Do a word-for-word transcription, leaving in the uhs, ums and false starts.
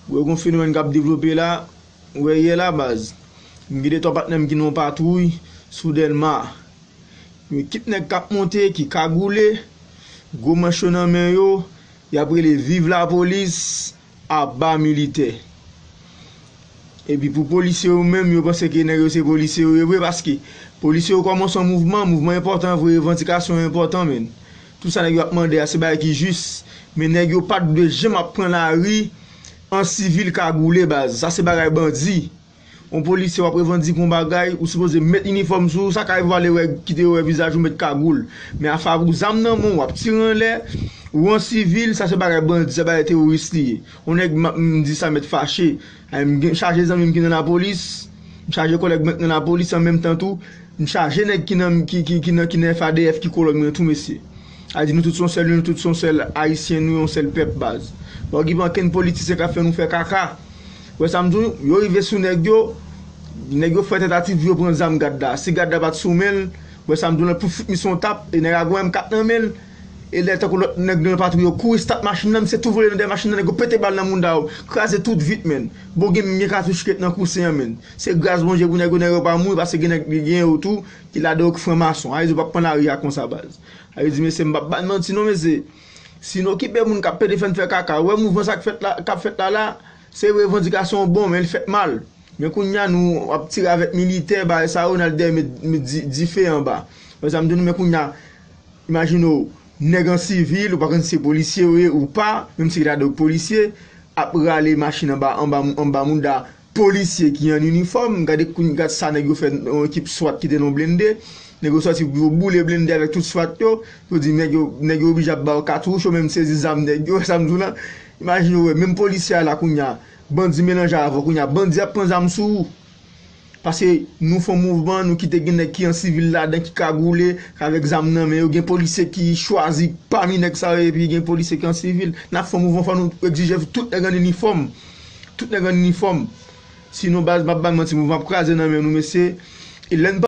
Ou wè gon fenomèn k ap devlope la, ou wè yè la baz. M gen de twa patnè m ki nan yon patwouy sou Dèlma. Yon ekip nèg k ap monte, ki kagoule, gwo manch yo nan men yo, y ap rele viv lapolis, aba militè. Epi pou polisye yo menm, yo panse ke nèg yo se polisye yo ye vre, paske polisye yo kòmanse yon mouvman, mouvman enpòtan vre, revandikasyon enpòtan, men. Tout sa nèg yo ap mande a, se bagay ki jis. Men nèg yo pa t dwe janm ap pran lari an sivil kagoule baz. Sa se bagay bandi. Yon polisye w ap revandike yon bagay, ou sipoze met inifòm sou ou, sa ka rive w ale wè, kite yo wè vizaj ou met kagoul. Men afè avè w zam nan men w, w ap tire anlè, ou an sivil, sa se bagay bandi, se bagay teworis li ye. Yon nèg m, m di sa mèt fache. Ay, m gen, chaje zanmi m ki nan lapolis, m chaje kòlèg mwen ki nan lapolis an menm tan tou, m chaje nèg ki nan, ki, ki, ki nan, ki nan F A D F ki kològ mwen tou, mesye. A di nou tout se yon sèl, nou tout se yon sèl Ayisyen, nou yon sèl pèp baz. Pa gen ankenn politisyen k ap fè nou fè kaka. Wè sa m di w, yo rive sou nèg yo, nèg yo fè tantativ pou yo pran zam gad la. Si gad la pa t sou men l, wè sa m di w lan, pou fout misye yon tap, e nèg la gen M kat nan men l, e lè tankou lòt nèg nan patwouy yo kouri stat machin nan, misye tou vole nan dèyè machin nan, nèg yo pete bal nan mouda yo, kraze tout vit, men. Bon, gen, gen katouch ki ret nan kousen an, men. Se gras Bondye pou nèg yo, nèg yo pa mouri, paske gen nèg, gen yo tou, ki ladan yo ki franmason. Sa vle di yo p ap pran lari a konsa baz. Sa vle di, mesye, m p ap ba n manti non, mesye. Si n okipe moun k ap pede fè n fè kaka, ou wè mouvman sa k fèt la, k ap fèt la la, se revandikasyon bon, men l fèt mal. Men kounye a nou ap tire avèk militè, bagay sa yo, n al dèyè met, met di, dife anba. Wè sa m di nou, men kounye a, imajine w, nèg an sivil, ou pa konn si se polisye ou ye ou pa, menm si gade w polisye, ap rale machin anba, anba, anba mouda polisye ki an inifòm. Gade kounye, gad sa nèg yo fè, yon ekip swat ki te nan blende. Nèg yo sòti pou yo boule blende avèk tout swat yo. Yo di nèg yo, nèg yo oblije ap ba yo katouch, yo menm sezi zam nèg yo, sa m di w lan. Imajine w wè, menm polisye a la kounye a, bandi melanje avè w, kounye a, bandi ap pran zam sou ou. Paske nou fè yon mouvman, nou kite gen nèg ki an sivil ladan, ki kagoule, avèk zam nan men yo. Gen polisye ki chwazi pami nèg sa yo, epi gen polisye ki an sivil. N ap fè yon mouvman, fò nou egzije tout nèg an inifòm. Tout nèg an inifòm. Sinon, baz, m ap ba n manti, mouvman ap kraze nan men nou, mesye. E lè n